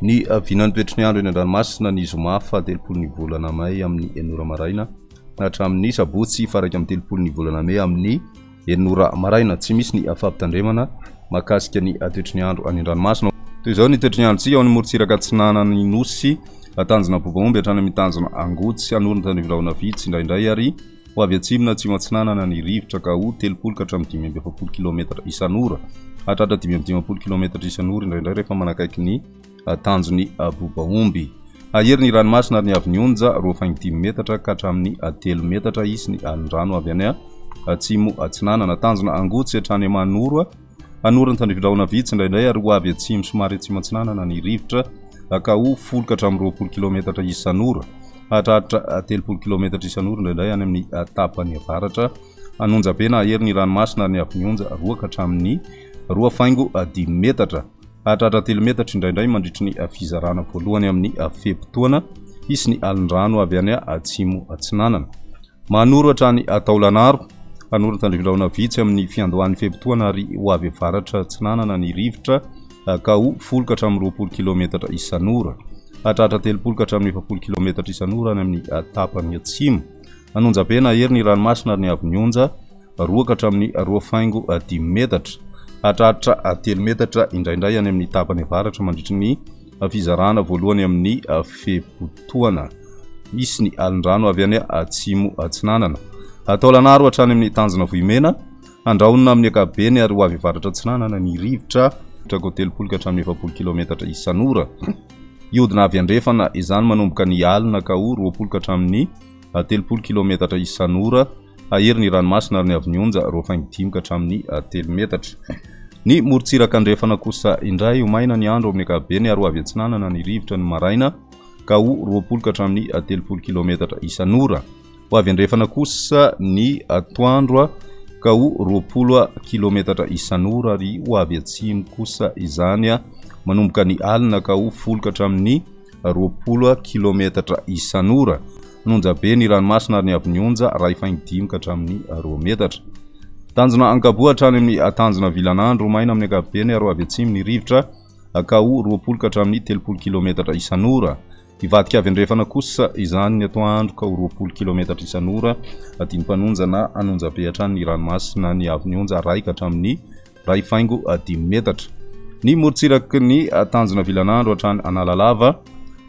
Ny vinan'ny toetry ny andro eny an-dranomasina ny zoma faha-30 ny volana may amin'ny enina ora maraina hatramin'ny sabotsy faha-31 ny volana mey amin'ny enina ora maraina. Tsy misy ny fampitandremana mahakasika ny toetry ny andro any an-dranomasina. Toy izao ny toetry ny androntsika ao amin'ny morontsiraka atsinanan'ny Nosy, tanjona Ampovoamby hatrany amin'ny tanjona Angotsy, hanorina tandrifin-drahona vitsy indraindray ary ho avy atsimo na atsimo atsinanana ny rivotra ka ho 30 ka hatramin'ny 45 kilometatra isan'ora, hahatratra 55 kilometatra isan'ora indraindray rehefa manakaiky ny tanjon'ny Bobaomby. Hahery ny ranomasina ary ny avy ny onja, 2,5 metatra ka hatramin'ny 3 metatra hisy ny alin-drano avy any atsimo atsinanana. Tanjona Angotsy hatrany Manoro, Anoro ny tandrifin-drahona vitsy indraindray ary ho avy atsimo somary atsimo atsinanana ny rivotra ka ho 10 ka hatramin'ny 20 kilometatra isan'ora. Hahatratra 30 kilometatra isan'ora indraindray any amin'ny tapany avaratra. An'Onjabe na hahery ny ranomasina ary ny avy ny onja, 2 ka hatramin'ny 2,5 metatra. Hahatratra 3 metatra indraindray mandritry ny fizarana voalohany amin'ny fe-potoana. Hisy ny alin-drano avy any atsimo atsinanana. Manoro hatrany Taolanaro. Hanoro tandrifindrahona vitsy amin'ny fiandohan'ny fe-potoana ary ho avy avaratra atsinanana ny rivotra ka ho 10 ka hatramin'ny 20 kilometatra isan'ora. Hahatratra 30 ka hatramin'ny 40 kilometatra isan'ora any amin'ny tapany atsimo. An'Onjabe nahery ny ranomasina ary ny avon'ny onja. 2 ka hatramin'ny 2,5 metatra, hatratra 3 metatra indraindray any amin'ny tapany avaratra mandritry ny fizarana voalohany amin'ny fe-potoana. Hisy ny alin-drano avy any atsimo atsinanana. Taolanaro hatrany amin'ny tanjona Vohimena, handrahonina amin'ny ankapobeny ary ho avy avaratra atsinanana ny rivotra, ko 30 ka hatramin'ny 40 kilometatra isan'ora. Hiodina avy andrefana izany manomboka ny alina ka ho 20 ka hatramin'ny 30 kilometatra isan'ora. Hahery ny ranomasina ary ny avy ny onja, 2,5 ka hatramin'ny 3 metatra. Ny morontsiraka andrefana kosa indray, ho maina ny andro amin'ny ankapobeny ary ho avy atsinanana ny rivotra ny maraina ka ho 20 ka hatramin'ny 30 kilometatra isan'ora. Ho avy andrefana kosa ny atoandro ka ho 20 kilometatra isan'ora ary ho avy atsimo kosa izany manomboka ny alina ka ho 10 ka hatramin'ny 20 kilometatra isan'ora. Nonja be ny ranomasina ary ny avy ny onja 1,5 ka hatramin'ny 2 metatra. Tanjona Ankaboa hatrany amin'ny tanjona Vilanandro, maina amin'ny ankapobeny ary ho avy atsimo ny rivotra ka ho 20 ka hatramin'ny 30 kilometatra isan'ora. Hivadika avy andrefana kosa izany ny atoandro ka ho 20 kilometatra isan'ora. Adinam-panonja na an'onjabe hatrany ny ranomasina ny avy ny onja 1 ka hatramin'ny 1,5 metatra. Ny morontsiraky ny tanjona Vilanandro hatrany Analalava,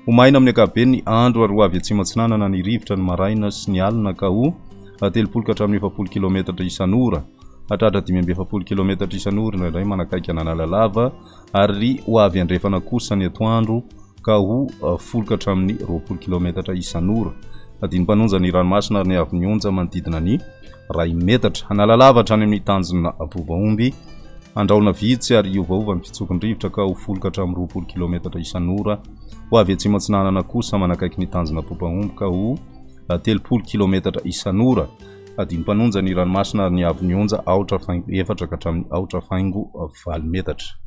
ho maina amin'ny ankapobeny ny andro ary ho avy atsimo atsinanana ny rivotra ny maraina sy ny alina ka ho 30 ka hatramin'ny 40 kilometatra isan'ora. Hatratra 45 kilometatra isan'ora indraindray manakaiky an'Analalava ary ho avy andrefana kosa ny atoandro ka ho 10 ka hatramin'ny 20 kilometatra isan'ora. Adinam-panonja ny ranomasina ary ny haavon'ny onja manodidina ny iray metatra. Analalava hatrany amin'ny tanjona Ampovaomby. Andrahona vitsy ary hiovaova ny fitsoky ny rivotra ka ho 10 ka hatramin'ny 20 kilometatra isan'ora. Ho avy atsimo atsinanana kosa manakaiky ny tanjona Ampovaomby ka ho 30 kilometatra isan'ora. Adinam-panonja ny ranomasina ary ny haavon'ny onja 4.4 ka hatramin'ny 4.8 metatra.